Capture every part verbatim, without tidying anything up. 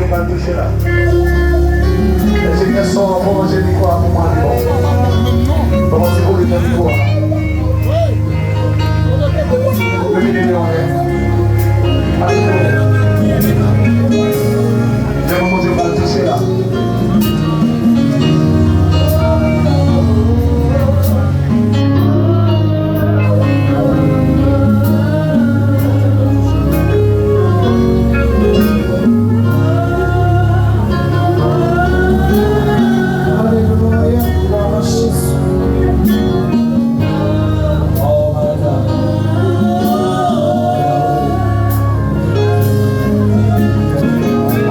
Pral touche la. Enjenyè son an, pran manje mikwo a pou mwen, li bon. Pran ti koule nan mikwo a. Ou vini li anlè. Alelouya. Lè Bondye pral touche la. Alelouya, glwa a Jezi. Oh my God.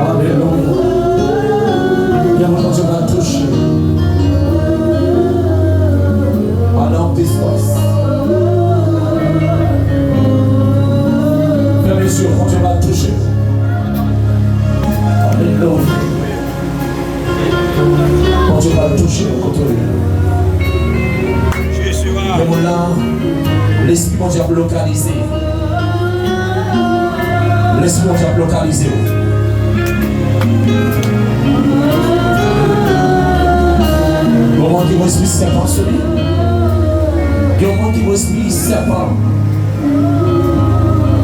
Alelouya. Gen moun Bondye va touche. Pandan w distans. Fèmen je w, Bondye va touche. Alelouya. Bondye pral touche w kote w ye. Gen moun la, Lespri Bondye ap lokalize. Lespri Bondye ap lokalize w. Gen moun ki gen espri sèpan sou li. Gen moun ki gen espri sèpan.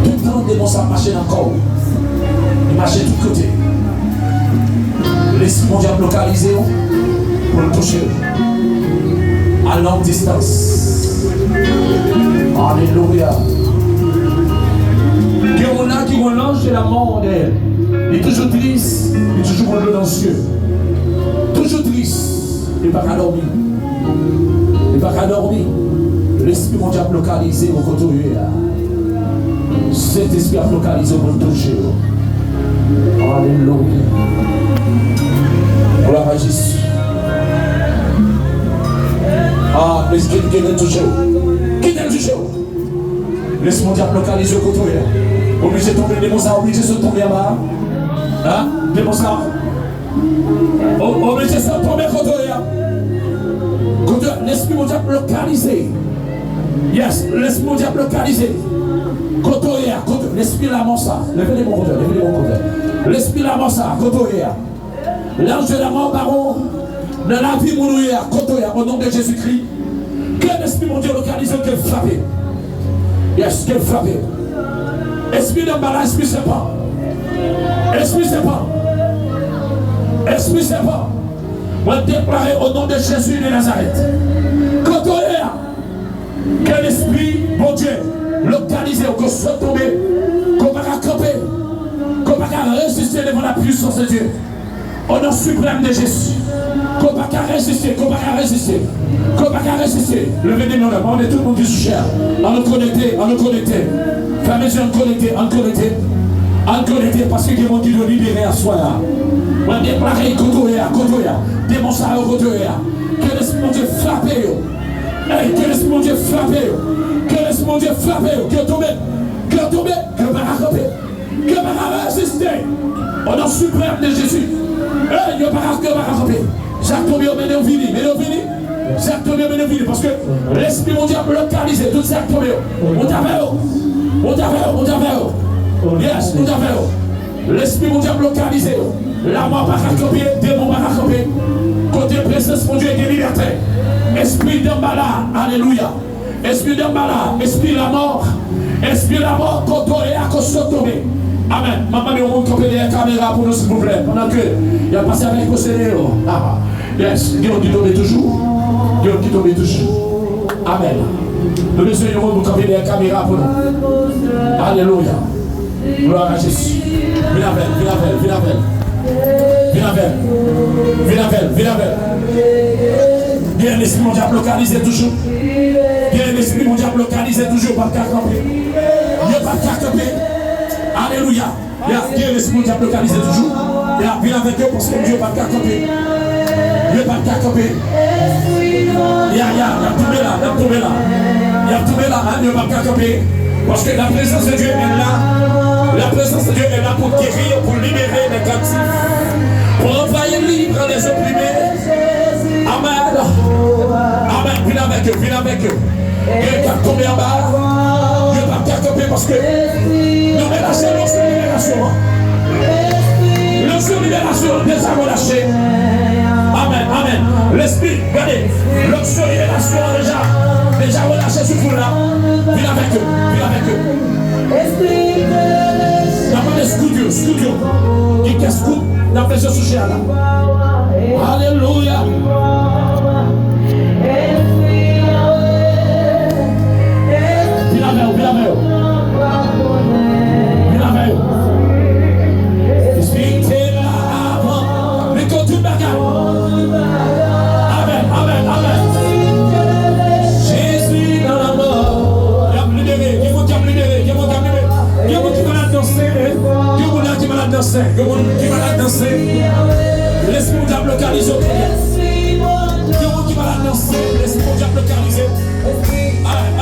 Tout tan demon sa ap mache nan kò w. Li mache tout kote. Lespri Bondye ap lokalize w pou l touche w. A long distance. Alelouya. Gen moun la ki gen yon lanj de la mò dèyè l. Li toujou tris, li toujou gen dlo nan zye. Toujou tris, li pa ka dòmi. Li pa ka dòmi. Lespri Bondye ap lokalize w kote w ye a. Sentespri ap lokalize w pou l touche w. Alelouya. Glwa a Jezi. Ah, Lespri Bondye touche w. Kite l touche w. Lespri Bondye ap lokalize w kote w ye a. Oblije tonbe, demon sa oblije sot tonbe anba a. Hein? Demon sa. O, oblije sot tonbe kote w ye a. Kote w ye a, Lespri Bondye ap lokalize. Yes, Lespri Bondye ap lokalize. Kote w ye a, kote, lespri lamò sa. Leve de bò kote, leve de bò kote. Lespri lamò sa, kote w ye a. Lanj de lamò, baron, nan lavi moun ou ye a, kote w ye a, o non de Jezikri. Ke Lespri Bondye lokalize w, ke l frape. Yes, ke l frape. Espri Danbala, espri sèpan. Espri sèpan. Espri sèpan. Mwen deklare o non de Jezi de Nazarèt. Kote w ye a. Ke Lespri Bondye lokalize w, ke w sot tonbe, ke w pa ka kanpe, ke w pa ka reziste devan la puissance de Dieu. O non siprèm de Jezi. Ke w pa ka reziste, ke w pa ka reziste, ke w pa ka reziste. Leve de men w la, mande tout moun ki sou chè a. Ann konekte, ann konekte. Fèmen je w, ann konekte, ann konekte. Ann konekte, paske gen moun ki dwe libere aswè a. Mwen deklare kote w ye a, kote w ye a. Demon sa yo kote w ye a. Ke Lespri Bondye frape yo. Ey, ke Lespri Bondye frape yo. Ke Lespri Bondye frape yo. Ke yo tonbe. Ke yo tonbe. Ke yo pa ka kanpe. Ke yo pa ka reziste. O non siprèm de Jezi. Ey, yo pa ka, yo pa ka kanpe. Sa k tonbe yo, mennen yo vini. Mennen yo vini. Sa k tonbe yo, mennen yo vini. Paske Lespri Bondye ap lokalize tout sa k tonbe yo. Monte avè yo. Monte avè yo, monte avè yo. Yes, monte avè yo. Lespri Bondye ap lokalize yo. Lamò pa ka kanpe, demon pa ka kanpe. Kote prezans Bondye gen libète. Espri Danbala, alelouya. Espri Danbala, espri lamò. Espri lamò, kote w ye a, ke w sot tonbe. Amèn. M ap mande yon moun kanpe dèyè kamera pou nou, silvouplè. Pandan ke y ap pase avèk posede yo. Ah, yes. Gen yon ki tonbe toujou. Gen yon ki tonbe toujou. Amèn. Nou bezwen yon moun pou kanpe dèyè kamera pou nou. Alelouya. Glwa a Jezi. Vin avè l, vin avè l, vin avè l. Vin avè l. Vin avè l, vin avè l. Gen lespri Bondye ap lokalize toujou. Gen lespri Bondye ap lokalize toujou. Yo p ap ka kanpe. Yo p ap ka kanpe. Alelouya. Ya, gen lespri Bondye ap lokalize toujou. Ya, vin avèk yo, paske yo p ap ka kanpe. Yo p ap ka kanpe. Ya, ya, y ap tonbe la, y ap tonbe la. Y ap tonbe la, hein, yo p ap ka kanpe. Parce que la présence de Dieu est là. La présence de Dieu est là pour guérir, pour libérer les captifs, pour envoyer libre les opprimés. Amèn. Amèn. Vin avèk yo, vin avèk yo. Gen k ap tonbe anba. Yo p ap ka kanpe paske nou melache nan yon sèl liberasyon. Nan yon sèl Gade, lòksyon liberasyon an deja, deja relache sou foul la. Vin avèk yo, vin avèk yo. N ap mande scout yo, scout yo. Gen kèk scout, n ap bezwen sou chè a la. Alelouya. Vin avè yo, vin avè yo. Vin avè yo. Espirityèl la avan. Mete yo tout bagay. Amèn, amèn, amèn. Jezi nan lanmò. Y ap libere. Gen moun k ap libere. Gen moun k ap libere. Gen moun ki malad nan sen. Gen moun la ki malad nan sen. Gen moun ki malad nan sen. Lespri Bondye ap lokalize w. Gen moun ki malad nan sen. Lespri Bondye ap lokalize. Amèn.